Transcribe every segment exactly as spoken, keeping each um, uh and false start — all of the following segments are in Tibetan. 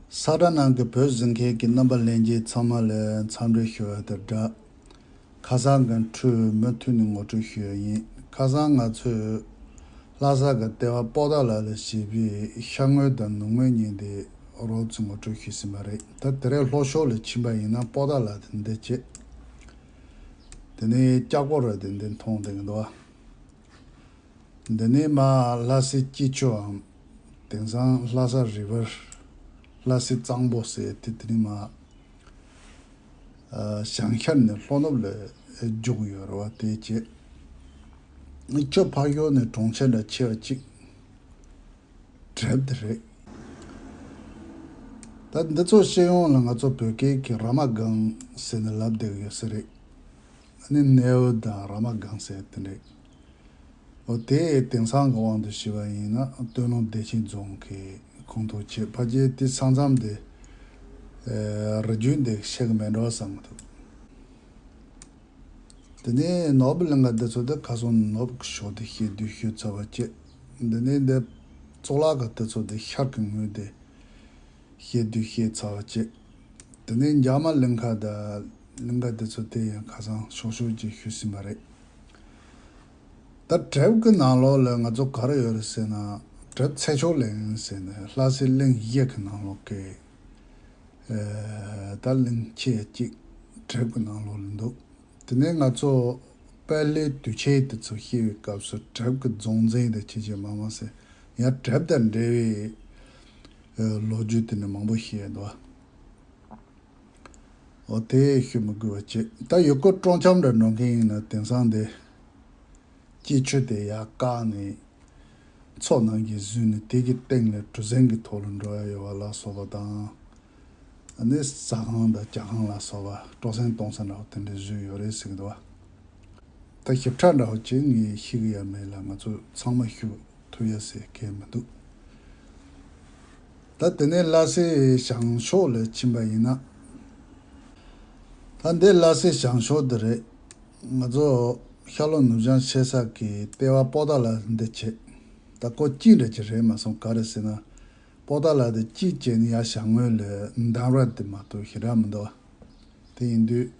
ས་ཁྲ་ནང་གི་བོད་གཟིགས་མཁན་གྱི་རྣམ་པ་ལྷན་རྒྱས་ཚང་མ་ལ་འཚམས་འདྲི་ཞུ་བ་དང་སྦྲགས། ཁ་སང་གི་འཕྲོས་མུ་མཐུད་ནས་ངོ་སྤྲོད་ཞུ་ཡ་ཡིན། ཁ་སང་ང་ཚོས་ལྷ་ས་གི་ལྟེ་བ་པོ་ཏཱ་ལ་ལ་བྱས་པའི་ཤར་ངོས་དང་ནུབ་ངོས་གཉིས་དེ་རོབ་ཙམ་ངོ་སྤྲོད་ཞུས་ཟིན་པ་རེད། ད་དེ་རིང་ལྷོ་ཕྱོགས་ལ་ཕྱིན་པ་ཡིན་ན་པོ་ཏཱ་ལ་དེ་འདི་བྱས། དེ་ནས་ལྕགས་པོ་ར་དེ་འདི་མཐོང་བསྡད་ཀྱི་འདུག་བ། འདི་ནས་མར་ལྷ་སའི་སྐྱིད་ཆུའམ། དེང་སང་ལྷ་ས་རི་བར། ལྷ་སའི་གཙང་པོ་ཟེར་དེ་དེ་ནས་མར། ཨ། བྱང་ཤར་ནས་ལྷོ་ནུབ་ལ་རྒྱུག་ཡོད་རེད་བ། དེ་བྱས། ཁྱོད་ཕར་ཞོག་ནས་གྲོང་ཁྱེར་འདྲ་ཆེ་བ་གཅིག་གྲབ་དེ་རེད། ད་འདི་ཚོ་སྤྱི་ཡོངས་ལ་ང་ཚོ་བོད་སྐད་ཀྱི་ར་མ་སྒང་ཟེར་ནས་ལབ་བསྡད་ཡོད་ས་རེད། ཨ་ནི་གནས་བོ་དང་ར་མ་སྒང་ཟེར་དེ་འདྲས། འོ་དེ་དེང་སང་གི་དབང་དུ་བྱས་པ་ཡིན་ན་སྟོད་ལུང་བདེ་ཆེན་རྫོང་གི་ཁོངས་གཏོགས་བྱེད། ཕལ་ཆེར་དེ་ས་མཚམས་དེ་ཨེ་རི་རྒྱུད་འདི་ཤེས་གི་མེད་འགྲོ་བསམ་གི་འདུག་དེ་ནས་ནོར་བུ་གླིང་ག་འདི་ཚོ་དེ་ཁ་སང་ནོར་བུ་གི་ཕྱོགས་དེ་བཤད་དུས་བཤད་ཚར་བ་བྱས། འདི་ནས་འདི་གཙུག་ལག་ཁང་དེ་ཚོ་དེ་ཤར་གི་ངོས་དེ། བཤད་དུས་བཤད་ཚར་བ་བྱས། དེ་ནས་འཇག་མ་གླིང་ཁ་དང་གླིང་ཁ་དེ་ཚོ་དེ་ཡང་ཁ་སང་ཤོག་ཤོག་ཅིག་ཞུས་ཟིན་པ་རེད། ད་གྲབ་ཀྱི་ནང་ལོགས་ལ་ང་ཚོ་ག་རེ་ཡོད་རེད་ཟེར་ན། གྲབ་ཚེ་མཆོག་གླིང་ཟེར་ནས་ལྷ་སའི་གླིང་བཞི་གི་ནང་ལོགས་ཀྱི་ཨེ་ད་གླིང་ཆེ་གཅིག་གྲབ་ཀྱི་ནང་ལོགས་ལ་འདུག་དེ་ནས་ང་ཚོ་དཔལ་ལྷའི་དུས་ཆེན་དེ་ཚོ་བཤད་པའི་སྐབས་སུ་གྲབ་ཀྱི་རྫོང་འཛིན་དང་ཁྱེད་ཀྱི་མ་མ་ཟེར། ཡང་གྲབ་དང་འབྲེལ་བའི་ཨེ་ལོ་རྒྱུས་དེ་ནི་མང་པོ་བཤད་འདུག་འོ་དེ་ཞུ་མི་དགོས་པ་བྱས། ད་ཡུལ་སྐོར་སྤྲོ་འཆམ་འདྲ་འགྲོ་མཁན་ཡིན་ན་དེང་སང་དེ་སྐྱིད་ཆུ་དེ་ཡར་བཀག་ནས་མཚོ་ནང་གི་བཟོས་ནས་དེ་གི་སྟེང་ལ་གྲུ་གཟིངས་ཀྱི་ཐོག་ལ་འགྲོ་ཡ་ཡོད་པ་ལ་སོགས་པ་དང་། ཨ་ནི་ཟ་ཁང་དང་ཇ་ཁང་ལ་སོགས་པ་སྤྲོ་གསེང་གཏོང་ས་འདྲ་བོ་དེ་འདྲ་བཟོས་ཡོད་རེད་ཟེར་གི་འདུག་བ། ད་ཞིབ་ཕྲ་འདྲ་བོ་ཅིག་ངས་ཤེས་གི་ཡ་མེད་ལ་ང་ཚོ་ཚང་མ་ཞུ་ཐུབ་ཡ་ཟེར་མཁན་མི་འདུག་ད་དེ་ནས་ལྷ་སའི་བྱང་ཕྱོགས་ལ་ཕྱིན་པ་ཡིན་ན། ད་འདི་ལྷ་སའི་བྱང་ཕྱོགས་འདི་རེད། ང་ཚོ་ཤར་ལྷོ་ནུབ་བྱང་ཕྱེད་ས་གི་ལྟེ་བ་པོ་ཏཱ་ལ་འདི་བྱས། ད་ཁོ་གཅིག་འདྲ་ཅིག་རེད་མ་སོང་། ག་རེ་ཟེར་ན། པོ་ཏཱ་ལ་དེ་གཅིག་བྱས་ནས་ཡར་བྱང་ངོས་ལ་འདམ་ར་དེ་མ་གཏོགས་ཞེ་དྲག་མི་འདུག་དེ་ཡིན་དུས།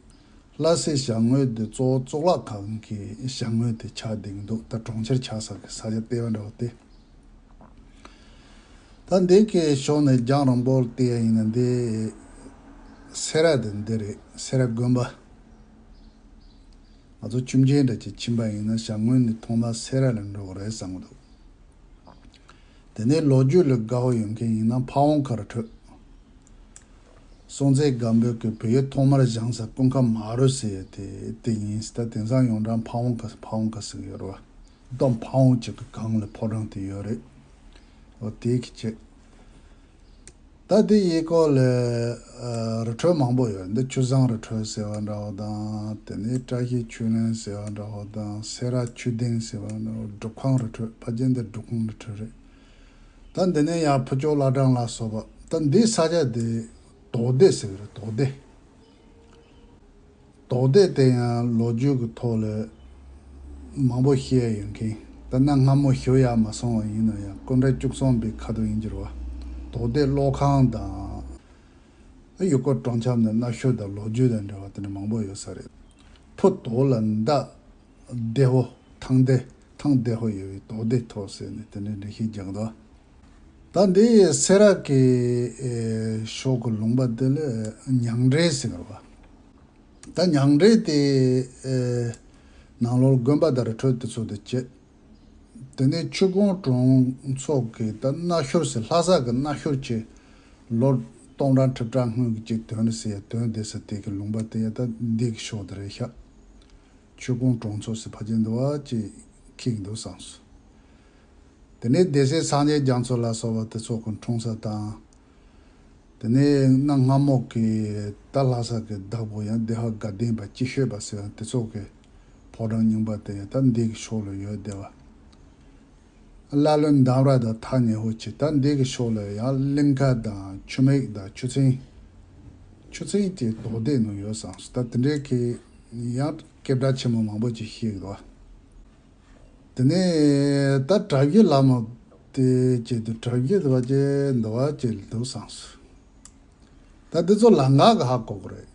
ལྷ་སའི་བྱང་ངོས་དེ་གཙོ་བོ་གཙུག་ལག་ཁང་གི་བྱང་ངོས་དེ་ཆགས་བསྡད་ཀྱི་འདུག་ད་གྲོང་ཁྱེར་ཆགས་ས་གི་ས་ཆ་ལྟེ་བ་འདྲ་བོ་དེ། ད་འདི་གི་ཕྱོགས་ནས་རྒྱང་རིང་པོར་བལྟས་ཡ་ཡིན་ན་འདི་སེ་ར་དེ་འདི་རེད། སེ་ར་དགོན་པ། ང་ཚོ་ཆུ་མཇལ་འདྲ་ཅིག་ཕྱིན་པ་ཡིན་ན་བྱང་ངོས་ནས་ཐོག་མར་སེ་ར་ལ་འགྲོ་གི་རེད་བསམ་གི་འདུག་དེ་ནས་ལོ་རྒྱུས་ལ་དགའ་བོ་ཡོད་མཁན་ཡིན་ན་ཕ་བོང་ཁ་རི་ཁྲོད། སྲོང་བཙན་སྒམ་པོའི་གི་བོད་ཡིག་ཐོག་མར་བཞེངས་ས་ཀུན་དཀར་མ་རུ་ཟེར་ཡ་དེ་དེ་ཡིན། ད་དེང་སང་ཡོངས་གྲགས་ཕ་བོང་ཁ་ཕ་བོང་ཁ་ཟེར་གི་ཡོད་རེད་བ། སྡོམ་ཕ་བོང་གཅིག་གི་སྒང་ལ་ཕོ་བྲང་དེ་ཡོད་རེད། འོ་དེ་གི་ཆེད། ད་དེ་ཡི་སྐོར་ལ་ཨ་རི་ཁྲོད་མང་པོ་ཡོད། འདི་ཆུ་བཟང་རི་ཁྲོད་ཟེར་བ་འདྲ་བོ་དང་། དེ་ནས་བཀྲ་ཤིས་ཆོས་གླིང་ཟེར་བ་འདྲ་བོ་དང་། སེ་ར་ཆོས་སྡིངས་ཟེར་བ་འདྲ་བོ། སྒྲུབ་ཁང་རི་ཁྲོད། ཕལ་ཆེར་འདི་སྒྲུབ་ཁང་རི་ཁྲོད་རེད། ད་འདི་ནས་ཡང་ཕུར་ལྕོག་བླ་བྲང་ལ་སོགས་པ། ད་འདི་ས་ཆ་དེ་དོག་སྡེ་ཟེར་གི་རེད། དོག་སྡེ། དོག་སྡེ་དེ་ཡང་ལོ་རྒྱུས་ཀྱི་ཐོག་ལ་མང་པོ་བཤད་ཡ་ཡོད་མཁན། ད་གནའ་སྔ་མོ་ཞུ་ཡ་མ་སོང་བ་ཡིན་ན་ཡང་སྐུ་ཕྲེང་བཅུ་གསུམ་པའི་ཁ་ཐུག་ཡིན་གྱི་རེད་བ། དོག་སྡེ་གློག་ཁང་དང་། ཡུལ་སྐོར་སྤྲོ་འཆམ་དང་གནའ་ཤུལ་དང་ལོ་རྒྱུས་དང་འབྲེལ་བ་དེ་འདྲ་མང་པོ་ཡོད་ས་རེད། ཕུ་དོག་ལ་མདའ་བདེ་བོ། ཐང་བདེ། ཐང་བདེ་བོ་ཡོད་པའི་དོག་སྡེ་ཐོག་ཟེར་ནས་དེ་འདྲའི་འགྲེལ་བཤད་རྒྱག་འདུག་ད་འདི་སེ་ར་གི་ཨེ་ཕྱོགས་ཀྱི་ལུང་པ་དེ་ལ་ཉང་འབྲེལ་ཟེར་གི་རེད་བ། ད་ཉང་འབྲེལ་དེ་ཨེ་ནང་ལོགས་དགོན་པ་དང་རི་ཁྲོད་དེ་ཚོ་དེ་བྱས། དེ་ནས་ཆོས་ཀོང་གྲོང་ཚོ་གི་ད་གནའ་ཤུལ་ཟེར། ལྷ་ས་གི་གནའ་ཤུལ་གྱི་ལོ་སྟོང་ཕྲག་ཁྲི་ཕྲག་སྔོན་གྱི་ཅིག་དོན་རེད་ཟེར་ཡ་དོན་བསྡད་ས་དེ་གི་ལུང་པ་དེ་ཡ་ད་འདི་གི་ཕྱོགས་དེ་རེད་ཤག་ཆོས་ཀོང་གྲོང་ཚོ་ཟེར་ཕལ་ཆེར་འདི་བ་ཅིག་འཁེལ་གི་འདུག་བསམས་སོང་། དེ་ནས་སྡེ་སྲིད་སངས་རྒྱས་རྒྱ་མཚོ་ལ་སོགས་པ་དེ་ཚོ་གི་འཁྲུངས་ས་དང་། དེ་ནས་གནའ་སྔ་མོ་གི་ད་ལྷ་ས་གི་བདག་པོ་ཡང་བདེ་བ་དགའ་ལྡན་པ་སྐྱིད་ཤོད་པ་ཟེར་བ་དེ་ཚོ་གི་ཕོ་བྲང་རྙིང་པ་དེ་ཡང་ད་འདི་གི་ཕྱོགས་ལ་ཡོད་བསྡད་པ། ཀླ་ཀློའི་འདམ་ར་དང་ཐག་ཉེ་བོ་ཅིག་ད་འདི་གི་ཕྱོགས་ལ་ཡང་གླིང་ཁ་དང་ཆུ་མིག་དང་ཆུ་ཚན། ཆུ་ཚན་དེ་དོག་སྡེ་ནང་ཡོད་བསམས་སོང་། ད་དེ་འདྲའི་གི་ཡང་སྐད་གྲགས་ཆེན་མོ་མང་པོ་ཅིག་ཤེས་ཀྱི་འདུག་བ། དེ་ནས་ད་གྲྭ་བཞི་ལ་མོ་དེ་བྱེད་དུས་གྲྭ་བཞི་དེ་བ་ཅན་འདི་བ་ཅན་འདུག་བསམས་སོང་། ད་འདི་ཚོ་ལམ་ཁ་གི་ཧ་གོ་གི་རེད།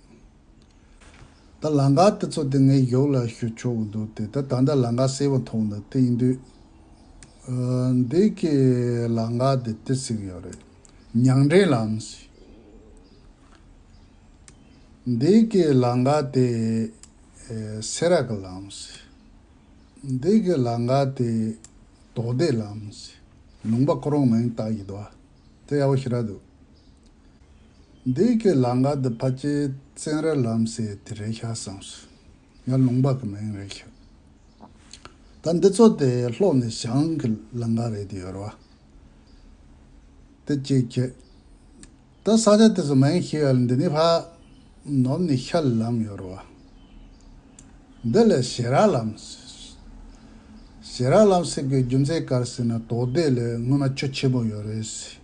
ད་ལམ་ཁ་དེ་ཚོ་དེ་ངས་ཡོག་ལ་ཞུ་ཆོག་གི་འདུག་དེ་ད་ད་ལྟ་ལམ་ཁ་གསལ་པོ་མཐོང་འདུག་དེ་ཡིན་དུས། ཨ། འདི་གི་ལམ་ཁ་དེ་དེ་ཟེར་གི་ཡོད་རེད། ཉང་བྲན་ལམ་ཟེར། འདི་གི་ལམ་ཁ་དེ་ཨེ་སེ་ར་གི་ལམ་ཟེར། འདི་གི་ལམ་ཁ་དེ་དོག་སྡེ་ལམ་ཟེར། ལུང་པ་ཁོ་རང་མིང་བཏགས་ཡོད་དོ། དེ་ཡག་པོ་ཞེ་དྲག་འདུག་འདི་གི་ལམ་ཁ་འདི་ཕལ་ཆེར་བཙན་ར་ལམ་ཟེར་དེ་རེད་ཤག་བསམ་སོང་། ཡང་ལུང་པ་གི་མིང་རེད་ཤག་ད་འདི་ཚོ་དེ་ལྷོ་ནས་བྱང་གི་ལམ་ཁ་རེད་དེ་ཡོད་རེད་བ། དེ་གཅིག་བྱས། ད་ས་ཆ་དེ་ཚོ་མིང་ཤེས་ཡ་ལ་འདི་ནས་ཕར་ནུབ་ནས་ཤར་ལམ་ཡོད་རེད་བ། འདི་ལ་ཞེ་ར་ལམ། ཞེ་ར་ལམ་ཟེར་གི་རྒྱུ་མཚན་ག་རེ་ཟེར་ན་དོག་སྡེ་ལ་སྔོན་མ་ཆུ་ཆེན་པོ་ཡོད་རེད་ཟེར།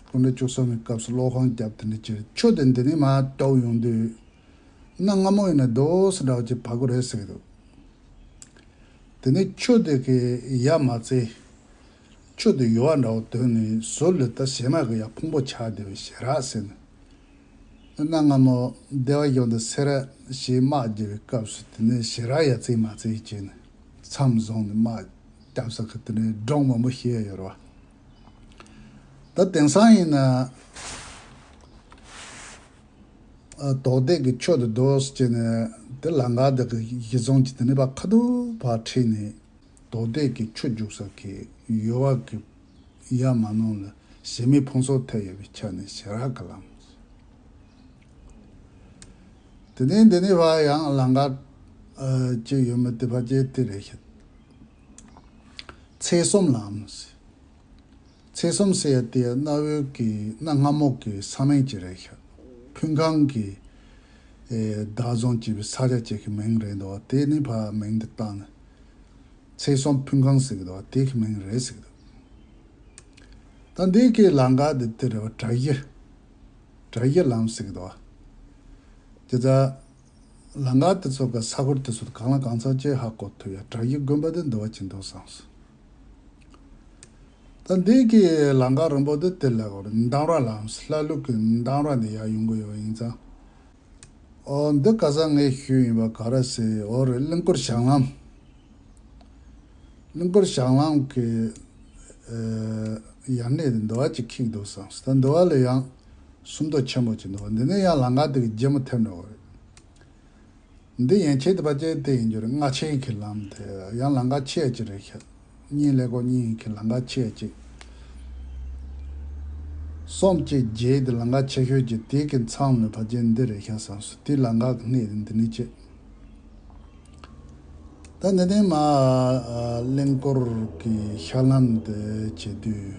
སྐུ་ཕྲེང་བཅུ་གསུམ་པའི་སྐབས་སུ་གློག་ཁང་བརྒྱབ་དེ་འདྲ་བྱས་ཆུ་དེ་འདི་ནས་མར་གཏོར་ཡོང་དུས། གནའ་སྔ་མོ་ཡིན་ན་རྡོ་སི་འདྲ་བ་ཅིག་བབས་ཀྱི་རེད་ཟེར་གྱི་འདུག་དེ་ནས་ཆུ་དེ་གི་ཡ་མ་བརྩིས། ཆུ་དེ་ཡུར་བ་འདྲ་བོ་བཏོན་ནས་ཟུར་ལ་ད་བྱེ་མ་གི་ཡ་ཕུང་པོ་ཆགས་བསྡད་པའི་ཞེ་ར་ཟེར་ནས། གནའ་སྔ་མོ་སྡེ་བ་གཞུང་དུ་སེ་ར་ཞེས་དམག་རྒྱག་པའི་སྐབས་སུ་དེ་ནས་ཞེ་ར་ཡ་བརྩིས་མ་བརྩིས་བྱས་ནས་མཚམས་བཟུང་ནས་དམག་རྒྱབ་ས་གི་དེ་ནས་སྒྲུང་མང་པོ་བཤད་ཡ་ཡོད་རེད་བ། ད་དེང་སང་ཡིན་ན། ཨ། དོག་སྡེ་གི་ཆུ་དེ་རྡོ་སི་བྱས་ནས་དེ་ལམ་ཁ་དེ་གི་གཞི་བཟུང་གི་དེ་ནས་ཕར་ཁ་ཐུག་ཕར་ཁྲིད་ནས་དོག་སྡེ་གི་ཆུ་རྒྱུག་ས་གི་ཡུར་བ་གི་ཡ་མ་ནང་ལ་བྱེ་མའི་ཕུང་གསོག་ཐེབས་ཡོད་པའི་ཆ་ནས་ཞེ་ར་གི་ལམ། དེ་ནས་འདི་ནས་ཕར་ཡང་ལམ་ཁ་ཨ་གཅིག་ཡོད་མེད་དེ་ཕལ་ཆེར་དེ་རེད་ཤག་ཚེ་གསུམ་ལམ། ཚེ་གསུམ་ཟེར་ཡ་དེ་གནའ་བོའི་གི་གནའ་སྔ་མོ་གི་ས་མིང་ཅིག་རེད་ཤག་ཕུན་ཁང་གི་ཨེ་བདག་བཟུང་བྱས་པའི་ས་ཆ་ཅིག་གི་མིང་རེད་འདུག་དེ་ནི་ཕར་མིང་དེ་བཏགས་ནས་ཚེ་གསུམ་ཕུན་ཁང་ཟེར་གི་འདུག་དེ་གི་མིང་རེད་ཟེར་གི་འདུག་ད་འདི་གི་ལམ་ཁ་དེ་དེ་རེད་བ། གྲྭ་བཞི། གྲྭ་བཞི་ལམ་ཟེར་གི་འདུག་དེ་ད། ལམ་ཁ་དེ་ཚོ་གི་ས་ཁུལ་དེ་ཚོ་གང་ལ་གང་འཚམ་ཅིག་ཧ་གོ་ཐུབ་ཡ། གྲྭ་བཞི་དགོན་པ་དེ་འདི་བ་ཅིག་འདུག་བསམ་སོང་། ད་འདི་གི་ལམ་ཁ་རིང་པོ་དེ་དེ་ལ་གོ་རེད། འདམ་ར་ལམ། ལྷ་ལུག་གི་འདམ་ར་ནས་ཡར་ཡོང་གི་ཡོད་ཡིན་ཙང་། ཨོ་འདི་ཁ་སང་ངས་ཞུས་ཡིན་པ་ག་རེ་ཟེར། ཨོ་རེད། གླིང་སྐོར་བྱང་ལམ། གླིང་སྐོར་བྱང་ལམ་གི་ཨེ་ཡར་སྣེ་དེ་འདི་བ་ཅིག་འཁེལ་འདུག་བསམ་སོང་། ད་འདི་བ་ལ་ཡང་སུམ་མདོ་ཆེན་པོ་ཅིག་འདུག་འདི་ནས་ཡང་ལམ་ཁ་དེ་གི་རྗེས་མ་ཐེབས་འགྲོ་གི་རེད། འདི་ཡན་ཆད་དུ་ཕལ་ཆེར་དེ་ཡིན་རྒྱུ་རེད། རྔ་ཆེན་གྱི་ལམ་དེ་ཡང་ལམ་ཁ་ཆེ་ཡ་ཅིག་རེད་ཤག་གཉིས་ཀླད་ཀོར་གཉིས་ཀྱི་ལམ་ཁ་ཆེ་ཡ་ཅིག་གསུམ་གཅིག་བརྒྱད་དེ་ལམ་ཁ་ཆེ་ཤོས་ཀྱི་དེ་གི་མཚམས་ལ་ཕལ་ཆེར་འདི་རེད་ཤག་བསམ་སོང་། དེ་ལམ་ཁ་གི་སྣེ་དེ་འདི་ནས་བྱས། ད་འདི་ནས་མར་གླིང་སྐོར་གྱི་ཤར་ལམ་དེ་བྱེད་དུས།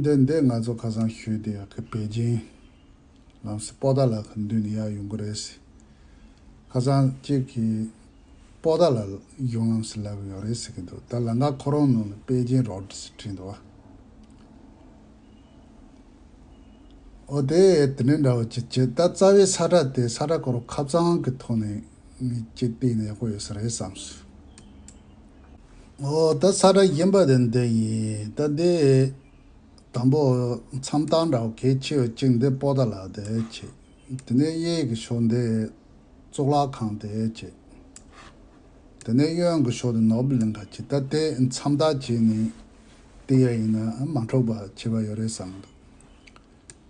འདི་འདི་ང་ཚོ་ཁ་སང་ཞུས་དེ་ཡག་གི་པེ་ཅིང་། ལམ་སེ་པོ་ཏཱ་ལ་གི་མདུན་ནས་ཡར་ཡོང་གི་རེད་ཟེར། ཁ་སང་གཅིག་གིས་པོ་ཏཱ་ལ་གཞུང་ལམ་ཟེར་ལབ་ཡོད་རེད་ཟེར་གྱི་འདུག་ད་ལམ་ཁ་ཁོ་རང་ནང་ལ་པེ་ཅིང་རོ་ཌི་ཟེར་བྲིས་འདུག་བ། ཨོ་དེ་དེ་འདྲ་འདྲ་བོ་ཅིག་བྱས། ད་རྩ་བའི་ས་ཁྲ་དེ་ས་ཁྲ་ཁོ་རང་ཁ་གཙང་གི་ཐོག་ནས་ངས་ཅིག་བལྟས་ན་ཡག་པོ་ཡོད་ས་རེད་བསམ་སོང་། ཨོ་ད་ས་ཁྲ་གཞན་པ་དེ་འདི་ཡིན། ད་འདི། དང་པོ་མཚམས་བཏང་འདྲ་བོ་གལ་ཆེ་བ་གཅིག་འདི་པོ་ཏཱ་ལ་དེ་བྱས། དེ་ནས་གཡས་ཀྱི་ཕྱོགས་འདི་གཙུག་ལག་ཁང་དེ་བྱས། དེ་ནས་གཡོན་གྱི་ཕྱོགས་འདི་ནོར་བུ་གླིང་ག་བྱས། ད་དེ་མཚམས་བཏགས་བྱས་ནས་བལྟས་ཡ་ཡིན་ན་མ་འཁྲུག་པ་བྱས་པ་ཡོད་རེད་བསམ་གྱི་འདུག་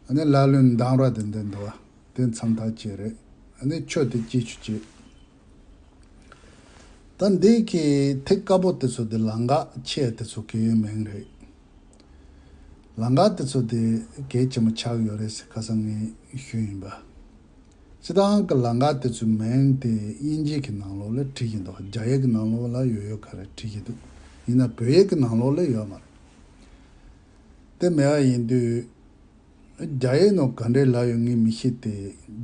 ཨ་ནི་ལ་ལུན་འདམ་ར་དེ་འདི་འདུག་བ། དེ་མཚམས་བཏགས་བྱས་རེད། ཨ་ནི་ཆུ་དེ་སྐྱིད་ཆུ་བྱས། ད་འདི་གི་ཐིག་དཀར་པོ་དེ་ཚོ་དེ་ལམ་ཁ་ཆེ་དེ་ཚོ་གི་མིང་རེད། ལམ་ཁ་དེ་ཚོ་དེ་གལ་ཆེན་པོ་ཆགས་ཡོད་རེད་ཟེར་ཁ་སང་ངས་ཞུས་ཡིན་པ། སྤྱིར་བཏང་གི་ལམ་ཁ་དེ་ཚོའི་མིང་དེ་དབྱིན་ཇི་གི་ནང་ལོགས་ལ་བྲིས་ཀྱི་འདུག་རྒྱ་ཡིག་གི་ནང་ལོགས་ལ་ཡོད་ཡོད་ག་རེ་བྲིས་ཀྱི་འདུག་ཡིན་ན་བོད་ཡིག་གི་ནང་ལོགས་ལ་ཡོད་མ་རེད། དེ་མེད་པ་ཡིན་དུས། རྒྱ་ཡིག་ནང་ག་འདྲས་ལབ་ཡོད་ངས་མི་ཤེས་ཏེ།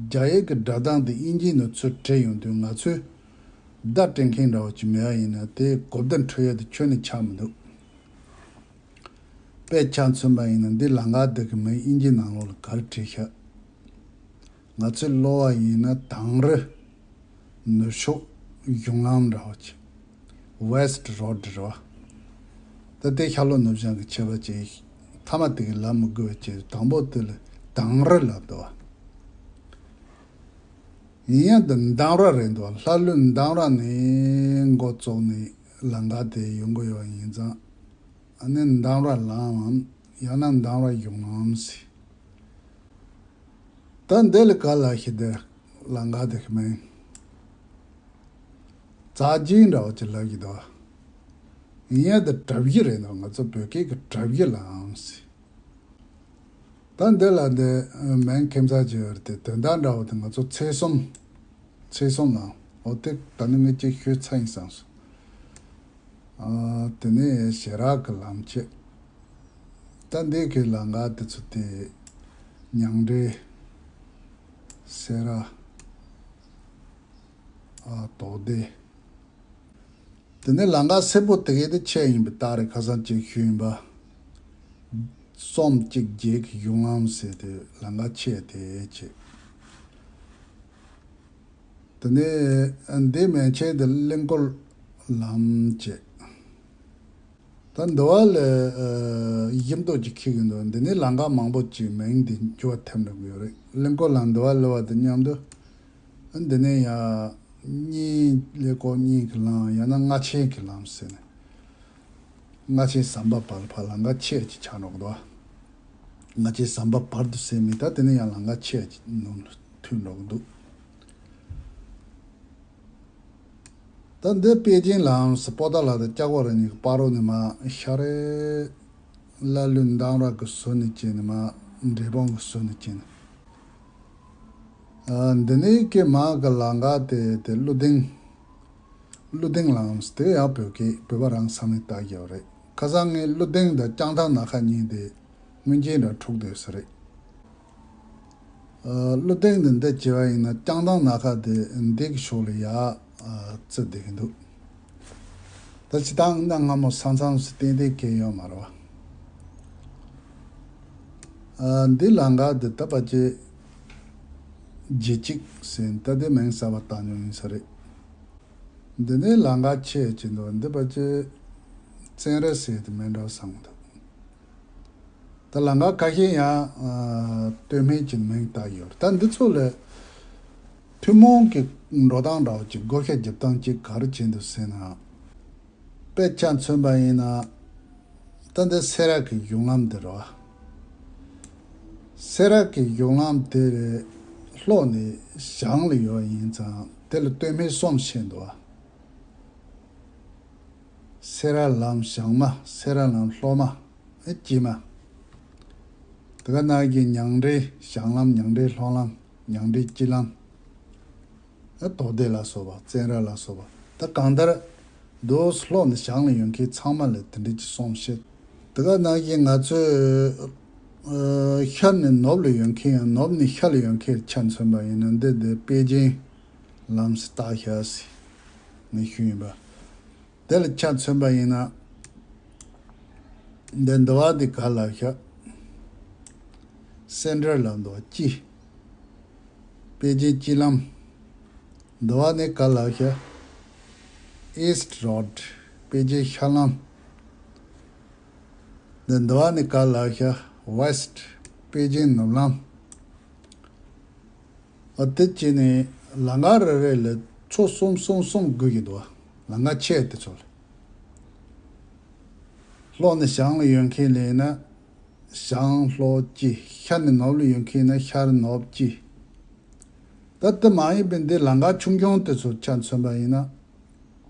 རྒྱ་ཡིག་གི་སྒྲ་གདངས་དེ་དབྱིན་ཇིའི་ནང་ཚུར་བྲིས་ཡོང་དུས་ང་ཚོས་བརྡ་སྤྲད་མཁན་འདྲ་བོ་ཅིག་མེད་པ་ཡིན་ན་དེ་གོ་བརྡ་འཕྲོད་ཡ་དེ་ཁྱོན་ནས་ཆགས་མི་འདུག་དཔེ་ཆ་མཚོན་པ་ཡིན་ན་འདི་ལམ་ཁ་འདི་གི་མིང་དབྱིན་ཇིའི་ནང་ལོགས་ལ་ག་རེ་བྲིས་ཤག་ང་ཚོས་ཀློག་པ་ཡིན་ན་དང་རི་ནུབ་ཕྱོགས་གཞུང་ལམ་འདྲ་བོ་ཅིག West Road རེད་བ། ད་དེ་ཤར་ལྷོ་ནུབ་བྱང་གི་ཁྱད་པར་ཅིག་མཐའ་མ་དེ་གི་ལབ་མི་དགོས་པ་ཅིག་དང་པོ་དེ་ལ་ དང་རི་ལབ་འདུག་བ། ཡིན་ཡང་འདི་འདམ་ར་རེད་འདུག་བ། ལྷ་ལུང་འདམ་ར་ནས་འགོ་བཙུགས་ནས་ལམ་ཁ་དེ་ཡོང་གི་ཡོད་ཡིན་ཙང་། ཨ་ནི་འདམ་ར་ལམ་འམ་ཡང་ན་འདམ་ར་གཞུང་ལམ་ཟེར། ད་འདི་ལ་ག་ལབ་ཤེས། འདི་ལམ་ཁ་དེ་གི་མིང་རྩ་ཆེན་འདྲ་བོ་ཅིག་ལབ་ཀྱི་འདུག་བ། ཡིན་ཡང་འདི་གྲབ་གཞི་རེད་འདུག་ང་ཚོ་བོད་སྐད་ཀྱི་གྲབ་གཞི་ལམ་ཟེར། ད་འདི་ལ་འདི་མིང་ཁྱིམ་ཚང་ཅིག་ཡོད་རེད་དེ། དོན་དག་འདྲ་བོ་དེ་ང་ཚོ་ཚེས་གསུམ། ཚེས་གསུམ་ལམ། འོ་དེ་ད་ནི་ངས་ཅིག་ཤོད་ཚར་ཡིན་བསམ་སོང་། ཨ། དེ་ནས་ཞེ་རག་གི་ལམ་བྱས། ད་འདི་གི་ལམ་ཁ་དེ་ཚོ་དེ་ཉང་བྲན། སེ་ར། ཨ། དོག་སྡེ། དེ་ནས་ལམ་ཁ་སེར་པོ་དེ་གའི་དེ་ཆེ་ཡིན་པའི་རྟགས་རེད། ཁ་སང་ཅིག་ཞུས་ཡིན་པ། གསུམ་གཅིག་བརྒྱད་ཀྱི་གཞུང་ལམ་ཟེར་དེ་ལམ་ཁ་ཆེ་དེ་བྱས། དེ་ནས་འདི་མན་ཆད་དེ་གླིང་སྐོར་ལམ་བྱས། ད་འདི་བ་ལ་ཨ་ཞིབ་འདུག་ཅིག་འཁྱེར་གི་འདུག་འདི་ནས་ལམ་ཁ་མང་པོ་ཅིག་མིང་འདི་འགྱུར་བ་ཐེབས་འགྲོ་གི་ཡོད་རེད། གླིང་སྐོར་ལམ་འདི་བ་ལ་བ་དང་མཉམ་དུ། འདི་ནས་ཡང་གཉིས་ཀླད་ཀོར་གཉིས་ཀྱི་ལམ། ཡང་ན་རྔ་ཆེན་གྱི་ལམ་ཟེར་ནས། རྔ་ཆེན་ཟམ་པ་བར་ལ་ཕར་ལམ་ཁ་ཆེ་ཅིག་ཆགས་འགྲོ་གི་འདུག་རྔ་ཆེན་ཟམ་པ་བར་དུ་ཟེར་མི། ད་དེ་ནས་ཡང་ལམ་ཁ་ཆེ་ཅིག་ནང་ལ་ཐུག་འགྲོ་གི་འདུག་ད་འདི་པེ་ཅིན་ལམ་ཟེར། པོ་ཏཱ་ལ་དང་ལྕགས་པོ་རི་གཉིས་ཀྱི་བར་རོ་ནས་མར་ཤར་རེ། ལྷ་ལུང་འདམ་ར་གི་ཟུར་ནས་བྱས་ནས་མར་འབྲས་སྤུངས་ཀྱི་ཟུར་ནས་བྱས་ནས། ཨ། འདི་ནས་ཀྱི་མར་གི་ལམ་ཁ་དེ་དེ་ཀླུ་ལྡིང་། ཀླུ་ལྡིང་ལམ་ཟེར། དེ་ཡང་བོད་སྐད་བོད་པ་རང་ས་མིང་བཏགས་ཡོད་རེད། ཁ་སང་ངས་ཀླུ་ལྡིང་དང་བྱང་ཐང་ནམ་མཁའ་གཉིས་དེ་སྔོན་རྗེས་འདྲ་འཁྲུག་བསྡད་ས་རེད། ཨ། ཀླུ་ལྡིང་དེ་འདི་བྱས་པ་ཡིན་ན་བྱང་ཐང་ནམ་མཁའ་དེ་འདི་གི་ཕྱོགས་ལ་ཡར་ཨ་བརྩི་བསྡད་ཀྱི་འདུག་ད་སྤྱིར་བཏང་གནའ་སྔ་མོ་ས་མཚམས་སུ་ཏན་ཏན་གྱི་ཡོད་མ་རེད་བ། ཨ། འདི་ལམ་ཁ་འདི་ད་ཕལ་ཆེར་རྗེ་གཅིག་ཟེར། ད་དེ་མིང་གསར་པ་བཏགས་མྱོང་ཡིན་ས་རེད། འདི་ནས་ལམ་ཁ་ཆེ་ཅིག་འདུག་འདི་ཕལ་ཆེར་བཙན་ར་ཟེར་དེ་མིན་འགྲོ་བསམ་གྱི་འདུག་ད་ལམ་ཁ་ཁ་ཤས་ཡང་ཨ། སྟོད་སྨད་ཀྱི་མིང་བཏགས་ཡོད་རེད། ད་འདི་ཚོ་ལ་ཐུན་མོང་གི་འགྲོ་སྟངས་འདྲ་བོ་ཅིག་བགོ་བཤའ་རྒྱབ་སྟངས་ཅིག་ག་རེ་བྱས་འདུག་ཟེར་ན། དཔེ་ཆ་མཚོན་པ་ཡིན་ན། ད་འདི་སེ་ར་གི་གཞུང་ལམ་འདི་རེད་བ། སེ་ར་གི་གཞུང་ལམ་དེ་ལྷོ་ནས་བྱང་ལ་ཡོད་ཡིན་ཙང་དེ་ལ་སྟོད་སྨད་གསུམ་ཕྱེ་འདུག་བ། སེ་ར་ལམ་བྱང་མ། སེ་ར་ལམ་ལྷོ་མ། ཨེ། དཀྱིལ་མ། དེ་ག་ནང་བཞིན་ཉང་བྲན་བྱང་ལམ། ཉང་བྲན་ལྷོ་ལམ། ཉང་བྲན་དཀྱིལ་ལམ། ཨེ། དོག་སྡེ་ལ་སོགས་པ། བཙན་ར་ལ་སོགས་པ། ད་གང་ལྟར་འདི་ལྷོ་ནས་བྱང་ལ་ཡོད་མཁན་ཚང་མ་ལ་དེ་འདྲ་ཅིག་གསུམ་ཕྱེ། དེ་ག་ནང་བཞིན་ང་ཚོས་ཨ། ཤར་ནས་ནུབ་ལ་ཡོད་མཁན་ཡང་ནུབ་ནས་ཤར་ལ་ཡོད་མཁན་ཆ་མཚོན་པ་ཡིན་ན་འདི་འདི་པེ་ཅིན་ལམ་ཟེར་བཏགས་བཞག་ཟེར་ངས་ཞུས་ཡིན་པ། དེ་ལ་ཆ་མཚོན་པ་ཡིན་ན། འདི་འདི་བ་འདི་ག་ལ་བཞག་སེན་ཊར་ལ་འདི་བ་དཀྱིལ། པེ་ཅིན་དཀྱིལ་ལམ། འདི་བ་ནི་ག་ལ་བཞག East Road། པེ་ཅིན་ཤར་ལམ། འདི་འདི་བ་ནི་ག་ལ་བཞག West། པེ་ཅིན་ནུབ་ལམ། འོ་དེ་བྱས་ནས་ལམ་ཁ་རེ་རེ་ལ་ཕྱོགས་གསུམ་གསུམ་གསུམ་བགོས་ཀྱི་འདུག་ལམ་ཁ་ཆེ་དེ་ཚོ་ལ། ལྷོ་ནས་བྱང་ལ་ཡོད་མཁན་ལ་ཡིན་ན་བྱང་ལྷོ་དཀྱིལ། ཤར་ནས་ནུབ་ལ་ཡོད་མཁན་ཡིན་ན་ཤར་ནུབ་དཀྱིལ། ད་དེ་མ་ཡིན་པའི་འདི་ལམ་ཁ་ཆུང་ཆུང་དེ་ཚོ་ཆ་མཚོན་པ་ཡིན་ན།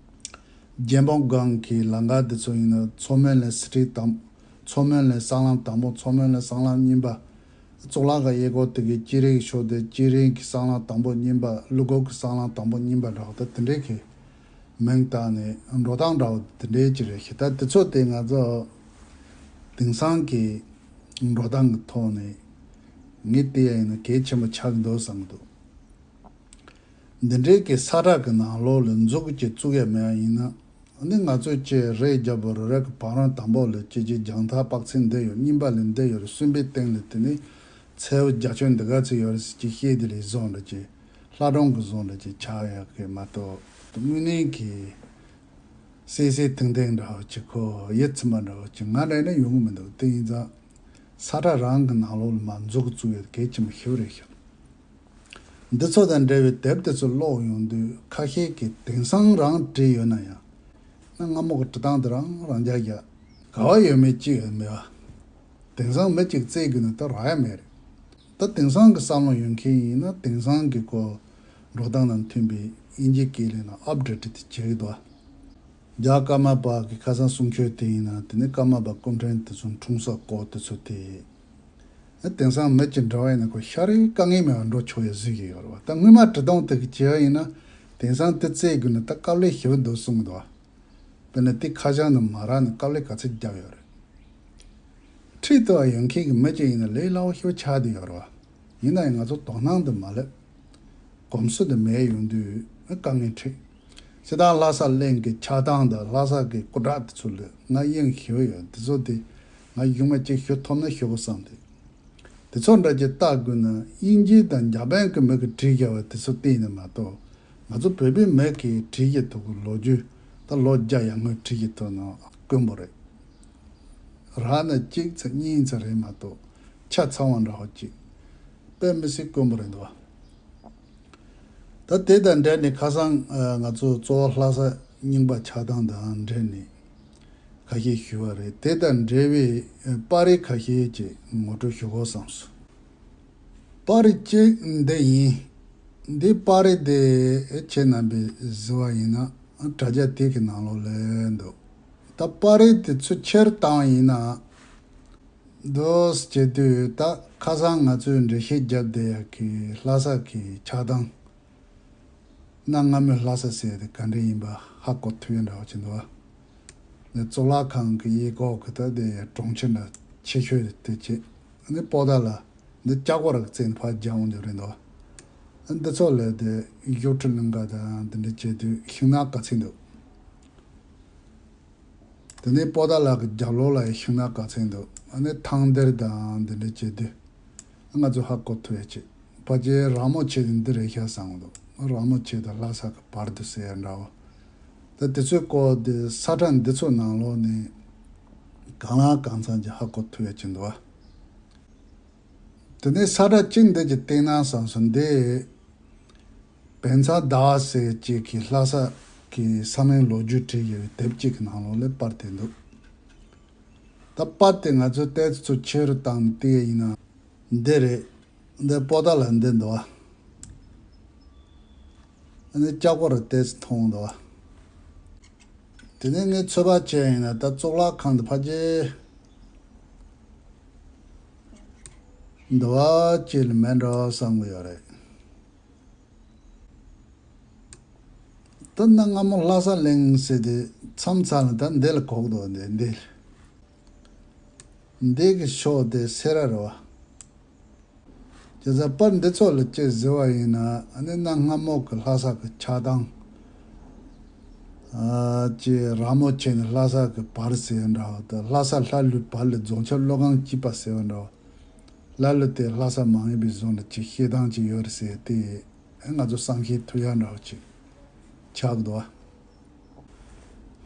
རྒྱལ་འབངས་སྒང་གི་ལམ་ཁ་དེ་ཚོ་ཡིན་ན། མཚོ་སྨན་ལ་སི་ཊི་རི་དང་། མཚོ་སྨན་ལ་སྲང་ལམ་དང་པོ། མཚོ་སྨན་ལ་སྲང་ལམ་གཉིས་པ། གཙུག་ལག་ཁང་གཡས་སྐོར་དེ་གའི་སྐྱེད་རིམ་ཕྱོགས་དེ་སྐྱེད་རིམ་གྱི་སྲང་ལམ་དང་པོ་གཉིས་པ། ཀླུ་སྒོར་གྱི་སྲང་ལམ་དང་པོ་གཉིས་པ་འདྲ་བ། ད་དེ་འདྲའི་གི་མིང་བཏགས་ནས་འགྲོ་སྟངས་འདྲ་བ་དེ་འདྲའི་ཅིག་རེད་ཤག་ད་དེ་ཚོ་དེ་ང་ཚོ་དེང་སང་གི་འགྲོ་སྟངས་ཀྱི་ཐོག་ནས་ངས་བལྟས་ཡ་ཡིན་ན་གལ་ཆེན་པོ་ཆགས་ཀྱི་འདུག་བསམ་གྱི་འདུག་འདི་འདྲའི་གི་ས་ཁྲ་གི་ནང་ལོགས་ལ་མཛུབ་གུ་ཅིག་བཙུགས་ཡ་མེད་པ་ཡིན་ན། ཨ་ནི་ང་ཚོས་ཅིག་རེ་རྒྱབ་པ་རེ་རེ་གི་བང་རིམ་དང་པོ་ལ་ཅིག་ཅིག་རྒྱང་ཐག་དཔག་ཚད་འདི་ཡོད། གཉིས་པ་ལ་འདི་ཡོད་རེད། གསུམ་པའི་སྟེང་ལ་དེ་ནི་ཚ་བོ་རྒྱ་ཁྱོན་འདི་ག་ཚོད་ཡོད་རེད་ཟེར་ཅིག་བཤད། དེ་ལས་བཟོ་འདྲ་ཅིག་ལྷ་སྒྲུང་གི་བཟོ་འདྲ་ཅིག་ཆགས་ཡག་གི་མ་གཏོགས། དངོས་གནས་ཀྱི་སེ་སེ་ཐིང་ཐིང་འདྲ་བོ་ཅིག་ཁོ་ཡིད་ཚིམ་པ་འདྲ་བོ་ཅིག་ང་འདྲ་ན་ཡོང་གི་མི་འདུག་དེ་ཡིན་ཙང་ ས་ཁྲ་རང་གི་ནང་ལོགས་ལ་མར་མཛུབ་གུ་བཙུགས་ཡོད་གལ་ཆེན་པོ་ཞེ་པོ་རེད་ཤག་འདི་ཚོ་དང་འབྲེལ་བའི་དེབ་དེ་ཚོ་ཀློག་ཡོང་དུས་ཁ་ཤས་ཀྱིས་དེང་སང་རང་བྲིས་ཡོད་ན་ཡང་། ན་སྔ་མོ་གི་འབྲི་སྟངས་དེ་རང་རང་རྒྱག་རྒྱག་ག་བ་ཡོད་མེད་ཅི་ཡོད་མེད་པ། དེང་སང་མི་གཅིག་བཙལ་དགོས་ན་ད་རག་ཡ་མེད་རེད། ད་དེང་སང་གི་བསམ་བློ་ཡོད་མཁན་ཡིན་ན་དེང་སང་གི་ཁོ་འགྲོ་སྟངས་དང་མཐུན་པའི་དབྱིན་ཇིའི་སྐད་ལས་ན་ཨབ་ཌེ་ཊི་དེ་བྱེད་ཀྱི་འདུག་རྒྱ་ཀརྨ་པ་གི་ཁ་སང་གསུང་ཆོས་དེ་ཡིན་ན་དེ་ནི་ཀརྨ་པ་སྐུ་ཕྲེང་དེ་ཚོ་འཁྲུངས་ས་སྐོར་དེ་ཚོ་དེ། དེང་སང་མི་གཅིག་འདྲ་བ་ཡིན་ན་ཁོ་ཤ་རིགས་དཀའ་ངལ་མེད་པར་འགྲོ་ཆོག་ཡ་བཟོས་ཀྱི་ཡོད་རེད་བ། ད་སྔོན་མ་འབྲི་སྟངས་དེ་གི་བྱས་པ་ཡིན་ན་དེང་སང་དེ་བཙལ་དགོས་ན་ད་དཀའ་ལས་ཞེ་པོ་འདུག་གསུང་གི་འདུག་བ། དཔེར་ན་དེ་ཁ་བྱང་དུ་མ་རག་ན་དཀའ་ལས་ག་ཚོད་བརྒྱབ་ཡོད་རེད། ཁྲིད་ཐུབ་པ་ཡོད་མཁན་གྱི་མི་གཅིག་ཡིན་ན་ལས་སླ་བོ་ཞེ་པོ་ཆགས་བསྡད་ཡོད་རེད་བ། ཡིན་ན་ཡང་ང་ཚོ་དོ་སྣང་དུ་མ་སླེབས། གོམས་སྲོལ་དུ་མེད་ཡོང་དུས་དཀའ་ངལ་འཕྲད། སྤྱིར་བཏང་ལྷ་ས་གླིང་གི་ཆགས་སྟངས་དང་ལྷ་ས་གི་སྐུ་དྲག་དེ་ཚོ་ལ་ང་དབྱིངས་ཞེ་པོ་ཡོད། དེ་ཚོ་དེ་ང་གཞུག་མ་གཅིག་ཞུ་ཐུབ་ན་ཞུ་དགོས་བསམ་སྟེ། དེ་ཚོ་འདྲ་ཅིག་ལྟ་དགོས་ན་དབྱིན་ཇི་དང་འཇར་པན་གྱི་མི་གིས་བྲིས་བཞག་པ་དེ་ཚོ་བལྟས་ནས་མ་གཏོགས་ང་ཚོ་བོད་པའི་མི་གིས་བྲིས་བཞག་ཐུབ་ཀྱི་ལོ་རྒྱུས་ད་ལོ་བརྒྱ་ཡར་སྔོན་བྲིས་བཞག་ཐུབ་ན་དཀོན་པོ་རེད། རག་ན་གཅིག་ཙམ་གཉིས་ཙམ་རེད་མ་གཏོགས་ཆ་ཚང་བ་འདྲ་བོ་ཅིག་དཔེ་མི་སྲིད་དཀོན་པོ་རེད་འདུག་བ། ད་དེ་དང་འབྲེལ་ནས་ཁ་སང་ང་ཚོ་གཙོ་བོ་ལྷ་ས་རྙིང་པ་ཆགས་སྟངས་དང་འབྲེལ་ནས་ཁ་ཤས་ཞུས་པ་རེད། དེ་དང་འབྲེལ་བའི་པར་རིས་ཁ་ཤས་ཅིག་ངོ་སྤྲོད་ཞུ་དགོས་བསམས་སོང་། པར་རིས་གཅིག་འདི་ཡིན། འདི་པར་རིས་དེ་ཁྱེད་རྣམ་པས་གཟིགས་པ་ཡིན་ན་དྲ་རྒྱ་དེ་གི་ནང་ལོགས་ལ་འདུག་ད་པར་རིས་དེ་ཚུར་ཁྱེར་བཏང་ཡིན་ན། འདུག་སེ་བྱེད་དུས་ད་ཁ་སང་ང་ཚོས་འགྲེལ་བཤད་བརྒྱབ་བསྡད་ཡག་གི་ལྷ་ས་གི་ཆགས་སྟངས། གནའ་སྔ་མོའི་ལྷ་ས་ཟེར་དེ་ག་འདྲ་ཡིན་པ་ཧ་གོ་ཐུབ་ཡ་འདྲ་བ་ཅིག་འདུག་བ། ནས་གཙུག་ལག་ཁང་གི་གཡས་སྐོར་གི་ད་དེ་གྲོང་ཁྱེར་འདྲ་ཆེ་ཤོས་དེ་བྱས། ནས་པོ་ཏཱ་ལ་འདི་ལྕགས་པོ་ར་གི་རྩེ་ནས་ཕར་རྒྱག་འོང་རྒྱུ་རེད་འདུག་བ། འདི་ཚོ་ལས་དེ་ཡུ་ཁྲི་ལིང་ག་དང་འདི་འདྲ་བྱེད་དུས་ཤིང་ནགས་ག་ཚད་འདུག་དེ་ནས་པོ་ཏཱ་ལ་གི་རྒྱབ་ལོགས་ལ་ཡང་ཤིང་ནགས་ག་ཚད་འདུག་ཨ་ནི་ཐང་སྡེར་དང་འདི་འདྲ་བྱེད་དུས་ང་ཚོ་ཧ་གོ་ཐུབ་ཡ་ཅིག་ཕལ་ཆེར་ར་མོ་ཆེ་དེ་འདི་རེད་ཤག་བསམ་གི་འདུག་ར་མོ་ཆེ་དང་ལྷ་ས་གི་བར་དུ་ཟེར་ཡ་འདྲ་བོ། ད་དེ་ཚོའི་སྐོར་དེ་ས་ཁྲ་འདི་ཚོ་ནང་ལོགས་ནས་གང་ལ་གང་འཚམ་ཅིག་ཧ་གོ་ཐུབ་ཡ་ཅིག་འདུག་བ། དེ་ནས་ས་ཁྲ་གཅིག་འདི་ཅིག་བལྟས་ན་བསམ་སོང་འདི། བན་ཚ་ཟླ་བ་ཟེར་གཅིག་གིས་ལྷ་ས་གི་ས་མིང་ལོ་རྒྱུས་བྲིས་ཡོད་པའི་དེབ་གཅིག་གི་ནང་ལོགས་ལ་པར་དེ་འདུག་ད་པར་དེ་ང་ཚོས་ཏོག་ཙམ་ཆེ་རུ་བཏང་ནས་བལྟས་ཡིན་ན་འདི་རེད། འདི་པོ་ཏཱ་ལ་འདི་འདུག་བ། འདི་ལྕགས་པོ་ར་ཏོག་ཙམ་མཐོང་འདུག་བ། དེ་ནས་ངས་ཚོད་དཔག་བྱས་ཡིན་ན་ད་གཙུག་ལག་ཁང་འདི་ཕལ་ཆེར་འདུག་བ་ཅིག་ལས་མེད་འགྲོ་བསམ་གི་ཡོད་རེད། ད་གནའ་སྔ་མོ་ལྷ་ས་གླིང་ཟེར་དེ་མཚམས་མཚམས་ལ་ད་འདི་ལ་གོ་གི་འདུག་འདི་འདི་འདི་གི་ཕྱོགས་དེ་སེ་ར་རེད་བ། བྱས་ཙང་པར་འདི་ཚོ་ལ་ཅིག་གཟིགས་པ་ཡིན་ན་ཨ་ནི་གནའ་སྔ་མོ་གི་ལྷ་ས་གི་ཆགས་སྟངས། ཨ་ཅེ་ར་མོ་ཆེ་ནས་ལྷ་ས་གི་བར་ཟེར་བ་འདྲ་བ་དང་ལྷ་ས་ལྷ་ལུང་བར་ལ་རྫོང་ཆབ་བློ་སྒང་སྐྱིད་པ་ཟེར་བ་འདྲ་བ། ལྷ་ལུང་དེ་ལྷ་ས་མ་ཡིན་པའི་བཟོ་འདྲ་ཅིག་བཤད་སྟངས་ཅིག་ཡོད་རེད་ཟེར་ཏེ། ང་ཚོ་བསམ་ཤེས་ཐུབ་ཡ་འདྲ་བོ་ཅིག་ཆགས་འདུག་བ།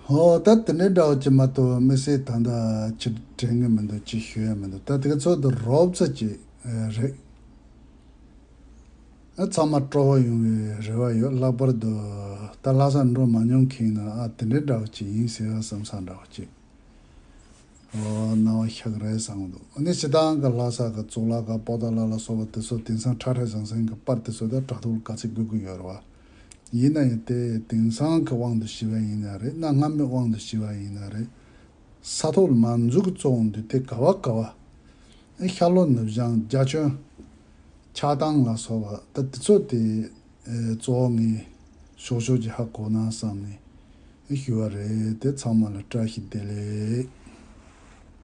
ཧོ་ད་དེ་འདྲའི་འདྲ་བོ་ཅིག་མ་གཏོགས་དམིགས་བསལ་ད་ལྟ་ཅིག་དྲན་གི་མི་འདུག་ཅིག་ཞུ་ཡ་མི་འདུག་ད་དེ་ག་ཚོད་དུ་རོབ་ཙམ་ཅིག་རེད། ཨ་ཚང་མ་སྤྲོ་བོ་ཡོང་བའི་རེ་བ་ཡོད། ལྷག་པར་དུ་ད་ལྷ་ས་འགྲོ་མ་མྱོང་མཁན་ན་ཨ་དེ་འདྲའི་འདྲ་བོ་ཅིག་ཡིན་ཟེར་བ་བསམ་ས་འདྲ་བོ་ཅིག་ཨོ་སྣང་བ་ཤར་གི་རེད་བསམ་གི་འདུག་ཨ་ནི་སྤྱིར་བཏང་གི་ལྷ་ས་གི་གཙུག་ལག་ཁང་པོ་ཏཱ་ལ་ལ་སོགས་པ་དེ་ཚོ་དེང་སང་ཁྲ་ཁྲ་ཟང་ཟིང་གི་པར་དེ་ཚོ་ད་དྲ་ཐོག་ལ་ག་ཚོད་དགོས་ཀྱི་ཡོད་རེད་བ། ཡིན་ན་ཡང་དེ་དེང་སང་གི་དབང་དུ་བྱས་པ་ཡིན་ན་རེད། གནའ་སྔ་མོའི་དབང་དུ་བྱས་པ་ཡིན་ན་རེད། ས་ཐོག་ལ་མར་མཛུབ་གུ་བཙུགས་འོང་དུས་དེ་ག་བ་ག་བ། ཨེ་ཤར་ལྷོ་ནུབ་བྱང་རྒྱ་ཁྱོན། ཆགས་སྟངས་ལ་སོགས་པ་ད་དེ་ཚོ་དེ་ཨེ་གཙོ་བོ་ངས་ཞོག་ཞོག་ཅིག་ཧ་གོ་ན་བསམ་ནས་ཨེ་ཞུ་བ་རེད། དེ་ཚང་མ་ལ་བཀྲ་ཤིས་བདེ་ལེགས།